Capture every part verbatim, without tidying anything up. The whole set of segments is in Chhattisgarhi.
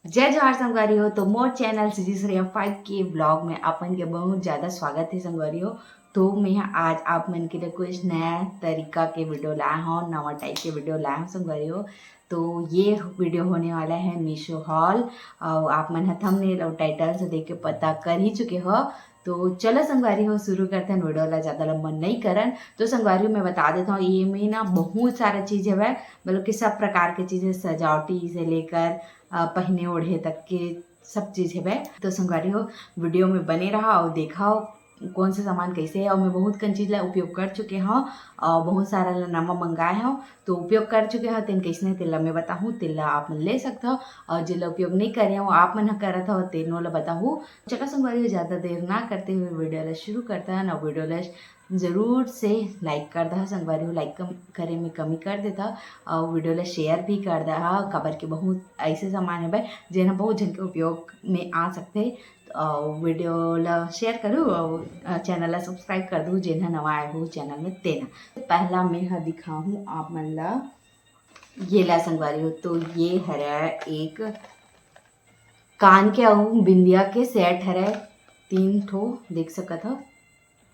जय जोहार संगवारी हो। तो मोर चैनल सीजी श्रेया फाइव के ब्लॉग में अपन के बहुत ज्यादा स्वागत है संगवारी हो। तो मैं आज आप मन के लिए कुछ नया तरीका के वीडियो लाया हूँ, नवा टाइप के वीडियो लाया हूँ संगवारी हो। तो ये वीडियो होने वाला है मीशो हॉल, और आप मन ह थंबनेल और टाइटल से देख के पता कर ही चुके हो। तो चलो संगवारी हो, शुरू करते हैं वीडियो ला, ज्यादा लंबा नहीं करन। तो संगवारी हो, मैं बता देता हूँ, ये में ना बहुत सारा चीज है, मतलब कि सब प्रकार के चीज है, सजावटी से लेकर अ, पहने ओढ़े तक के सब चीज हेवय। तो संगवारी हो, वीडियो में बने रहा और देखा हो कौन से सामान कैसे है। और मैं बहुत कन चीज ला उपयोग कर चुके हूँ और बहुत सारा ला नवा मंगाए हूँ, तो उपयोग कर चुके हूँ। तेन कैसने तेला मैं बताहूँ, तेला आप मन ले सकते हो। और जेला उपयोग नहीं करे हो, आप मन ह करत हो, तेनो ला बताहूँ। चलो संगवारी हो, ज्यादा देर ना करते हुए वीडियो ला शुरू करते हैं ना। वीडियो ला जरूर से लाइक कर दहा संगवारी हो, लाइक कम करे में कमी कर देता। और वीडियो ला शेयर भी कर दहा, काबर के बहुत ऐसे सामान है जेन ह बहुत झन के उपयोग में आ सकते। और वीडियो ला शेयर करू और चैनल ला सब्सक्राइब कर दू, जेन ह नवा आए हो चैनल में तेन ह। पहला मैं ह दिखाहूँ आप मन ला, ये ला संगवारी हो, तो ये हरे एक कान के अउ बिंदिया के सेट हरे, तीन ठो देख सकत हो,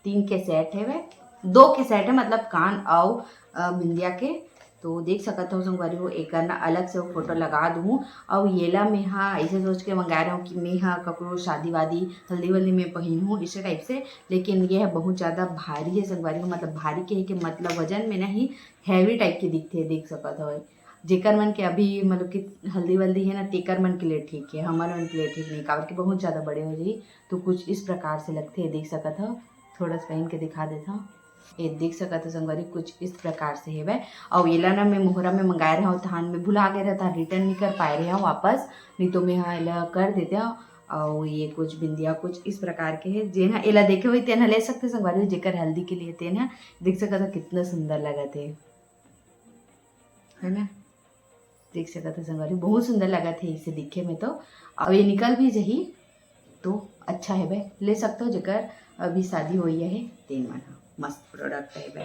तीन के सेट हेवय, दो के सेट है, मतलब कान अउ, अ, बिंदिया के। तो देख सकत हो संगवारी हो, एकर ना अलग से फोटो लगा दूँ। अउ येला मैं हा ऐसे सोच के मंगाए रहूँ कि मैं हा ककरो शादी वादी, हल्दी वल्दी में पहिनहूँ, इसे टाइप से। लेकिन ये है बहुत ज्यादा भारी है संगवारी हो, मतलब भारी के, के मतलब वजन में नहीं, हैवी टाइप के दिखते, देख सकत हो। जेकर मन के अभी मतलब कि हल्दी वल्दी है ना, तेकर मन के लिए ठीक है, हमर मन के लिए ठीक नहीं, काबर कि बहुत ज्यादा बड़े हो जाही। तो कुछ इस प्रकार से लगते, देख सकत हो, थोड़ा सा पहन के दिखा देता हूँ। ये देख सकत हो संगवारी, कुछ इस प्रकार से हेवय। अउ एला ना मैं मोहरा में मंगाए रहूँ, तहान में भुला गए रहता, रिटर्न नहीं कर पाए रहे हूँ वापस, नहीं तो मैं हाँ एला कर देते हूँ। अउ ये कुछ बिंदिया कुछ इस प्रकार के है, जेन ह एला देखे हुई तेन ह ले सकते संगवारी, जेकर हल्दी के लिए तेन ह। देख सकत हो कितना सुंदर लगत है, है ना? देख सकत हो संगवारी, बहुत सुंदर लगत है इसे दिखे में तो। अब ये निकल भी जही तो अच्छा है बे, ले सकते हो जेकर अभी शादी होई है, तेन मन ह। मस्त प्रोडक्ट है बे।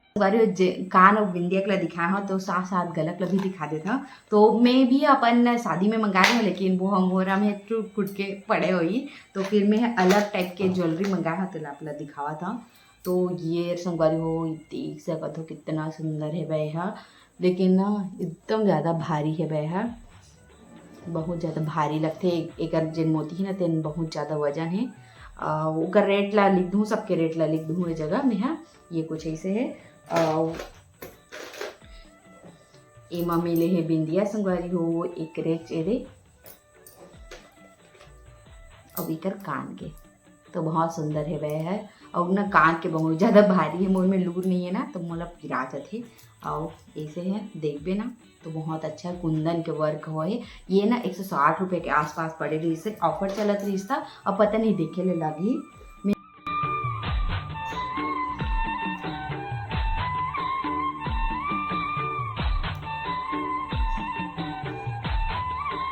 संगवारी हो, जे कान अउ बिंदिया के ला दिखाए हो, तो साथ साथ गलक ला भी दिखा देता। तो मैं भी अपन शादी में मंगाए हो, लेकिन वो हम मोहरा में टूट फूट के पड़े होई, तो फिर मैं अलग टाइप के ज्वेलरी मंगाए हो, तेला आप ला दिखावा था। तो ये संगवारी हो, देख सकत हो कितना सुंदर है बे हा, लेकिन ना एकदम ज्यादा भारी है बे हा, बहुत ज्यादा भारी लगथे। एकर जेन मोती है ना, तेन बहुत ज्यादा वजन है। आ, ओकर रेट ला लिख दूँ, सबके रेट ला लिख दूँ ए जगह में हा। ये कुछ ऐसे है। आ, एमा मिले हे बिंदिया संगवारी हो, एक रेट एदे, अउ एकर कान के तो बहुत सुंदर हेवय है। अउ ना कान के बहुत ज्यादा भारी है, मोर में लूर नहीं है ना, तो मोला पिरा जाथे। अउ ऐसे है, देखबे ना तो बहुत अच्छा कुंदन के वर्क होए। ये ना एक सौ साठ रुपए के आसपास पड़े रहिस, ऑफर चलत रहिस था। अब पता नहीं देखे ले लागी।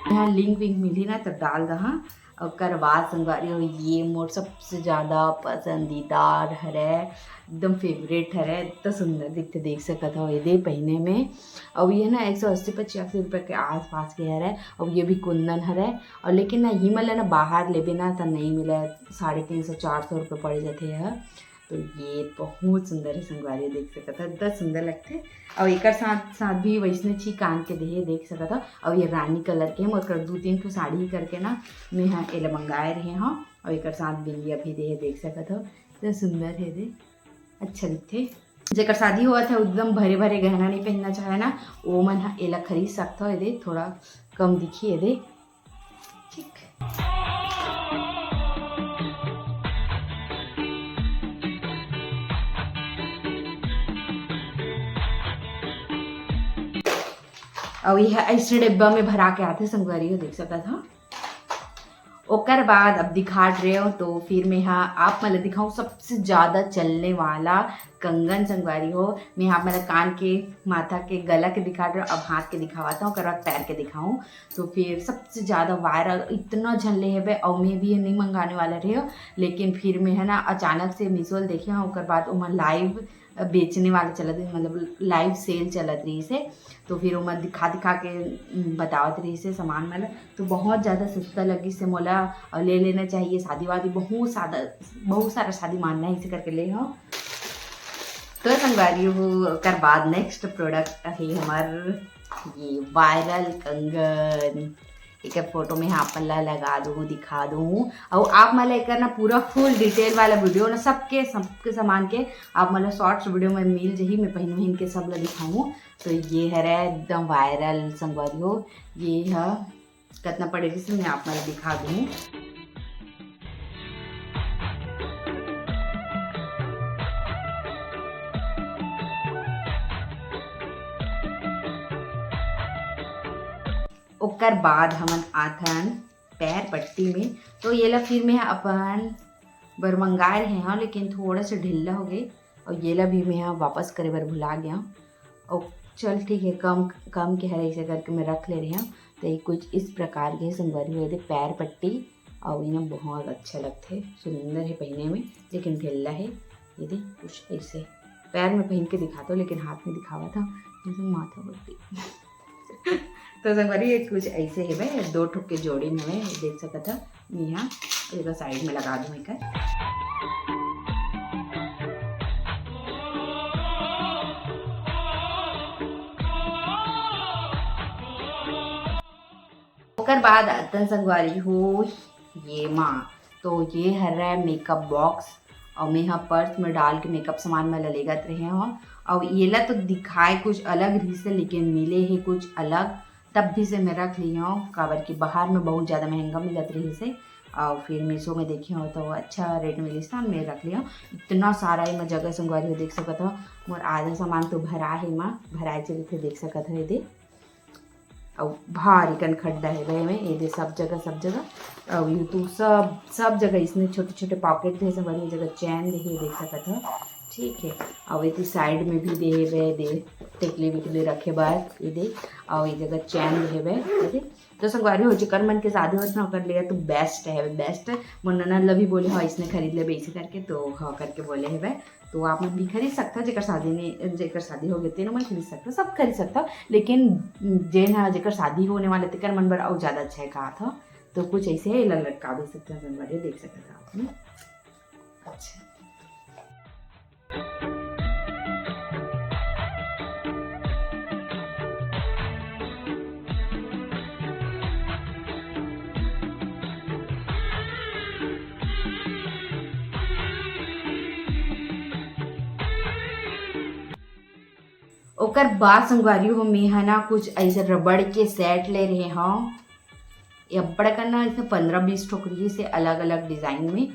यहाँ लिंक विंक मिली ना तो डाल दहा। ओकर बाद संगवारी हो, ये मोर सबसे ज्यादा पसंदीदा हरे, एकदम फेवरेट हरे, इतना सुंदर दिखते, देख सकत हो ये दे पहने में। और ये ना एक सौ अस्सी पचासी रुपए के आसपास के हरे, और ये भी कुंदन हरे। और लेकिन ना ही मतलब ना बाहर लेबे ना तो नहीं मिले, साढ़े तीन सौ चार सौ रुपये पड़ जाते हैं। तो ये बहुत सुंदर है संगवारी, देख सकत हो, इतना सुंदर लगते। और एकर साथ साथ भी वैसने ची कान के देहे, देख सकत हो। और ये रानी कलर के हम ओकर दू तीन ठो साड़ी करके ना मैं हा एला मंगाए रहे हूँ। और एकर साथ बिंदिया भी देहे, देख सकत हो, इतना सुंदर है दे, अच्छा दिखते। जेकर शादी होवत है, एकदम भरे भरे गहना नहीं पहनना चाहे ना, वो मन हा एला खरीद सकता हो। ये दे थोड़ा कम दिखी है दे, ठीक। अउ ये ऐसे डब्बा में भरा के आते संगवारी हो, देख सकत हो। ओकर बाद अब दिखात रहे हो तो फिर मैं हा आप मन ला दिखाऊं सबसे ज्यादा चलने वाला कंगन संगवारी हो। मैं हा आप मन ला कान के, माथा के, गला के दिखात रहे हो, अब हाथ के दिखावत हूँ, ओकर बाद पैर के दिखाऊं। तो फिर सबसे ज्यादा वायरल इतना झन ले हेबे, अउ मैं भी ये नहीं मंगाने वाला रहे हो, लेकिन फिर मैं है ना अचानक से मीशो ल देखे हूँ, ओकर बाद ओमा लाइव बेचने वाला चलत रहिस, मतलब live sale चलत रहिस हे। तो फिर ओमा दिखा दिखा के, उम, बतावत रहिस हे सामान मन ला। तो बहुत ज़्यादा सस्ता लगिस हे मोला, और ले लेना चाहिए, शादी वादी बहुत सारा, बहुत सारा शादी मानना है, इसे करके ले हो। तो संगवारी हो, ओकर बाद next product है हमार ये viral कंगन। एकर फोटो में आप मन ला लगा दूँ, दिखा दूँ, और आप मन ला एकर ना पूरा full detail वाला video ना सबके, सबके सामान के आप मन ला shorts video में मिल जही। मैं पहिन वहिन के सब ला दिखाऊँ। तो ये हरे एकदम viral संगवारी हो, ये ह कितना पड़े रहिस मैं आप मन ला दिखा दूँ। ओकर बाद हमन आथन पैर पट्टी में। तो ये ला फिर मैं अपन बर मंगाए रहे हव, लेकिन थोड़ा सा ढिल्ला हो गए, और ये ला भी मैं ह वापस करे बर भुला गया। और चल ठीक है, कम, कम के हरे, ऐसे करके मैं रख ले रहे हव। तो ये कुछ इस प्रकार के संगवारी हो, ये दे पैर पट्टी, और ये ना बहुत अच्छा लगथे, सुंदर है पहने में, लेकिन ढिल्ला है। ये दे कुछ ऐसे पैर में पहन के दिखाता हूँ, लेकिन हाथ में दिखावा था, जैसे माथा पट्टी। तो संगवारी ये कुछ ऐसे है भाई, दो ठुक के जोड़ी में देख सकत ह। मैं यहाँ एकर side में लगा दूँ एकर। ओकर बाद आतन संगवारी हो ये माँ, तो ये हरे makeup box, और मैं ह purse में डाल के makeup सामान में लेगत रहे हव। और ये ला तो दिखाए कुछ अलग रहिस हे, लेकिन मिले हे कुछ अलग, तब भी से मैं रख ली हव, काबर कि बाहर में बहुत ज़्यादा महंगा मिलत रहिस हे। और फिर Meesho में देखे हव तो अच्छा rate मिलिस त मैं रख ली हव। इतना सारा एमा जगह संगवारी हो देख सकत हव, मोर आधा सामान तो भरा हे एमा, भराए चलत हे, देख सकत हव ये दे। अउ भारी कन खड्डा हे भाई में, ये दे सब जगह, सब जगह। अउ ये तो सब, सब जगह इसने छोटे-छोटे pocket दे हे, संगवारी हो, ये जगह chain दे हे, देख सकत हव, ठीक है। अउ ये side में भी दे हे भाई, दे टिकली विकली रखे बर, ये दे, अउ ये जगह chain दे हे भाई, ये दे। तो संगवारी हो, जेकर मन के शादी होत ना, ओकर लिए तो best है, best। मोर ननद ल भी बोले हव, इसने खरीद लेबे, इसे करके, तो हाँ करके बोले हे भाई। तो आप मन भी खरीद सकथव, जेकर शादी नहीं, जेकर शादी हो गए तेनो मन खरीद सकथव, सब खरीद सकथव, लेकिन जेन ह, जेकर शादी होने वाले तेकर मन बर अउ ज्यादा अच्छा है कहात हव। तो कुछ ऐसे है, एला लटका भी सकथव, संगवारी देख सकत हव आप मन। अच्छा। ओकर बाद संगवारी हो, मैं ह ना कुछ ऐसे रबड़ के set ले रहे हव। ये अब्बड़ कन ना, इसमें पंद्रह बीस ठोकरी से अलग-अलग design में।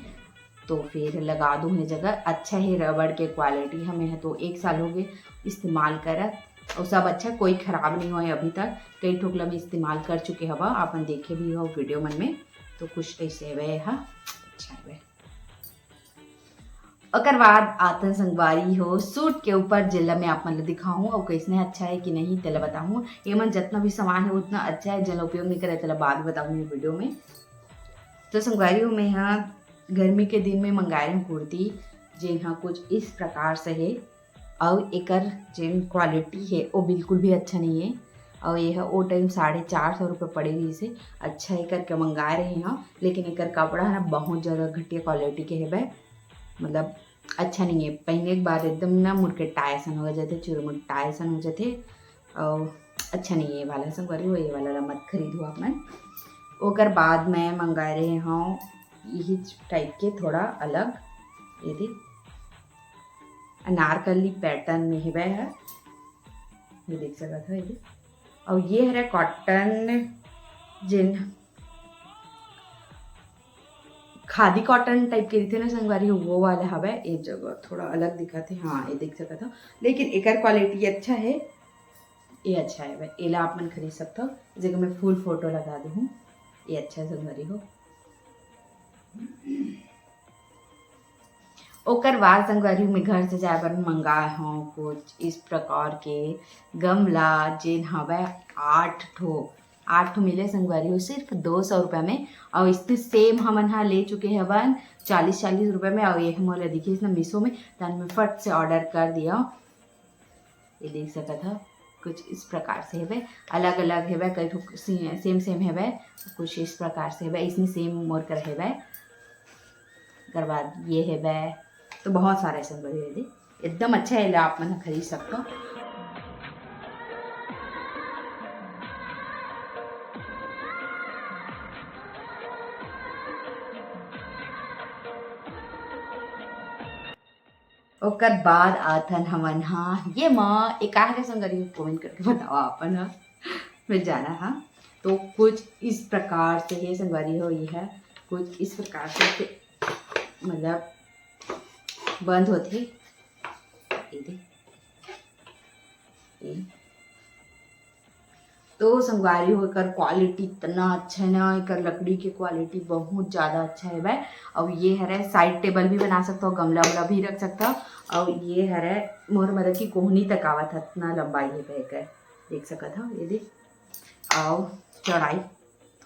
तो फिर लगा दूँ ये जगह। अच्छा है रबड़ के quality, हमें ह तो एक साल हो गए इस्तेमाल करत, और सब अच्छा, कोई खराब नहीं होए अभी तक। कई ठोक ला मैं इस्तेमाल कर चुके हवा, आप मन देखे भी हो video मन में। तो कुछ ऐसे हवे ह, अच्छा हवे। ओकर बाद आतन संगवारी हो suit के ऊपर, जेला मैं आप मन ल दिखाऊं और कैसने अच्छा है कि नहीं, तेला बताऊं। ये मन जितना भी सामान है उतना अच्छा है, जेला उपयोग नहीं करे तेला बाद बताऊं ये video में। तो संगवारी हो, मैं ह गर्मी के दिन में मंगाए रहे कुर्ती, जेन ह कुछ इस प्रकार से है, और एकर जेन quality है वो बिल्कुल भी अच्छा नहीं है। और ये ह ओ time साढ़े चार सौ रुपये पड़े रहिस हे। अच्छा है करके मंगाए रहे हव, लेकिन एकर कपड़ा है ना बहुत ज़्यादा घटिया quality के हेबे, मतलब अच्छा नहीं है। पहने के बाद एकदम ना मुड़ के टाई असन हो जाथे, चुरमुट टाई असन हो जाथे, और अच्छा नहीं है ये वाला। संगवारी हो, ये वाला ला मत खरीदो आप मन। ओकर बाद मैं मंगाए रहे हव यही type के थोड़ा अलग, ये दे अनारकली pattern में हेबे ह, ये देख सकत हो, ये दे। और ये हरे cotton, जेन खादी cotton type के रहिथे ना संगवारी हो, वो वाला हवे। ये जगह थोड़ा अलग दिखत हे, हाँ, ये देख सकत हो, लेकिन एकर quality अच्छा है, ये अच्छा है, एला आप मन खरीद सकत हो। जगह मैं full photo लगा दूँ, ये अच्छा है संगवारी हो। ओकर बाद संगवारी, मैं घर से जाए बर मंगाए हव कुछ इस प्रकार के गमला, जेन हवय आठ ठो, आठ ठो मिले संगवारी हो, सिर्फ दो सौ रुपया में। और इसके same हमन ह ले चुके हवन चालीस चालीस रुपये में, और ये मोला दिखिस ना मीशो में, तहन मैं फट से ऑर्डर कर दिया। ये देख सकत ह, कुछ इस प्रकार से हेबे, अलग अलग हेबे, कई ठो सेम सेम हेबे, कुछ इस प्रकार से हेबे, इसने सेम मोर कर हेबे। ओकर बाद ये हेबे, तो बहुत सारा ऐसा बड़ी हेबे, एकदम अच्छा है, आप मन खरीद सकते हो। ओकर बाद आथन हमन हा ये मा एकाहरे संगवारी हो, कमेंट करके बताओ अपन हा, मैं जाना हा। तो कुछ इस प्रकार से ये संगवारी हो, ये है कुछ इस प्रकार से, मतलब बंद होते। ये दे, ये तो संगवारी हो, एकर क्वालिटी इतना अच्छा है ना, एकर लकड़ी के क्वालिटी बहुत ज़्यादा अच्छा है भाई। और ये हरे साइड टेबल भी बना सकता हो, गमला उमला भी रख सकता हो। और ये हरे मोर मतलब कि कोहनी तक आवत है, इतना लंबाई है भाई एकर, देख सकत हो, ये देख। और चौड़ाई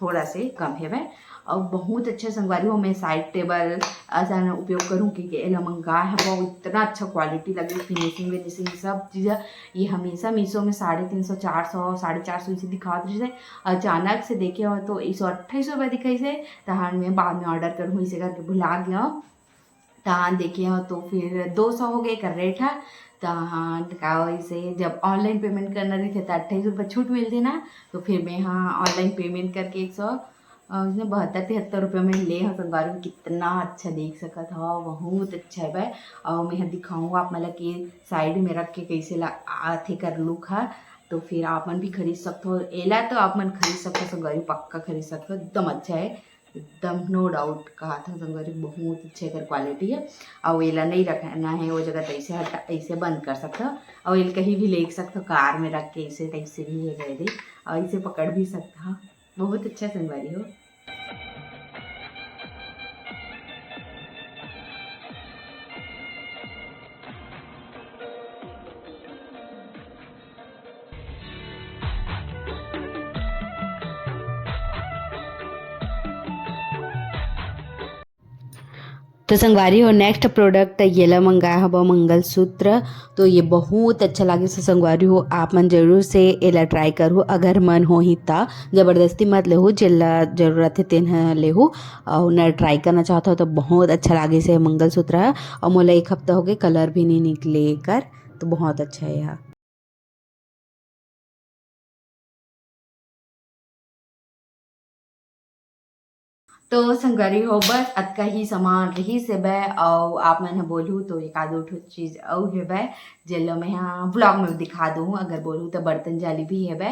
थोड़ा से कम हेवय। और बहुत अच्छा संगवारी हो, मैं साइड टेबल असन उपयोग करूँ, क्योंकि एला मंगाए हव, इतना अच्छा क्वालिटी लगे, फिनिशिंग विनिशिंग सब चीज़। ये हमेशा मीशो में साढ़े तीन सौ, चार सौ, साढ़े चार सौ इसे दिखावत रहिस हे। अचानक से देखे हो तो एक सौ अट्ठाईस रुपये दिखाइस हे, तहन मैं बाद में ऑर्डर करूँ, इसे करके भुला गया। तहां देखे हो तो फिर दो सौ हो गए एकर रेट ह। तहां का वैसे जब ऑनलाइन पेमेंट करना रहिथे त अट्ठाईस रुपये छूट मिलथे ना, तो फिर मैं हा ऑनलाइन पेमेंट करके एक सौ, अ, उसने बहत्तर तिहत्तर रुपये में ले हो संगवारी हो। कितना अच्छा देख सकत हो, बहुत अच्छा है भाई। और मैं हा दिखाऊँ आप मतलब कि साइड में रख के कैसे ला आथे कर लुक हा, तो फिर आप मन भी खरीद सकते हो। एला तो आप मन खरीद सकते हो संगवारी हो, पक्का खरीद सकते हो, एकदम अच्छा है। एकदम no doubt कहा था संगवारी, बहुत अच्छा एकर क्वालिटी है। और एला नहीं रखना है वो जगह, तो ऐसे हटा, ऐसे बंद कर सकते हो। और एला कहीं भी ले सकते हो, कार में रख के ऐसे टाइप से भी है गए दे, और ऐसे पकड़ भी सकते हो। बहुत अच्छा संगवारी हो। तो संगवारी हो, नेक्स्ट प्रोडक्ट येला मंगाए हबो मंगलसूत्र। तो ये बहुत अच्छा लागे से संगवारी हो, आप मन जरूर से एला ट्राई करू अगर मन होही त। जबरदस्ती मत लेहू, जेला जरूरत है तेन ह लेहू। और न ट्राई करना चाहत हो तो बहुत अच्छा लागे से मंगलसूत्र ह। और मोला एक हफ्ता हो गए, कलर भी नहीं निकले कर, तो बहुत अच्छा है यह। तो संगवारी हो, बस अतका ही सामान रहिस हेबे, अउ आप मन ह बोलहू तो एक आध दो ठो चीज अउ हेबे, जेला मैं हा ब्लॉग में दिखा दूँ। अगर बोलहू तो बर्तन जाली भी हेबे,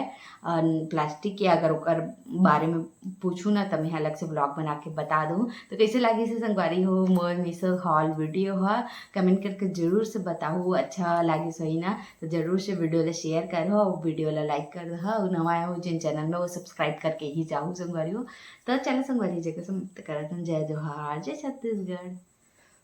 अउ प्लास्टिक के, अगर ओकर बारे में पूछू ना, त मैं हा अलग से ब्लॉग बना के बता दूँ। तो कैसे लागिस हे संगवारी हो मोर मीशो हॉल वीडियो ह, कमेंट करके जरूर से बताहू। अच्छा लागिस होही ना, तो जरूर से वीडियो ला शेयर करहू, वीडियो ला लाइक कर दहा, अउ नवा आए हो जिन चैनल में, वो सब्सक्राइब करके ही जाहू संगवारी हो। तो चलो संगवारी, जेकर समाप्त करत हन। जय जोहार, जय छत्तीसगढ़।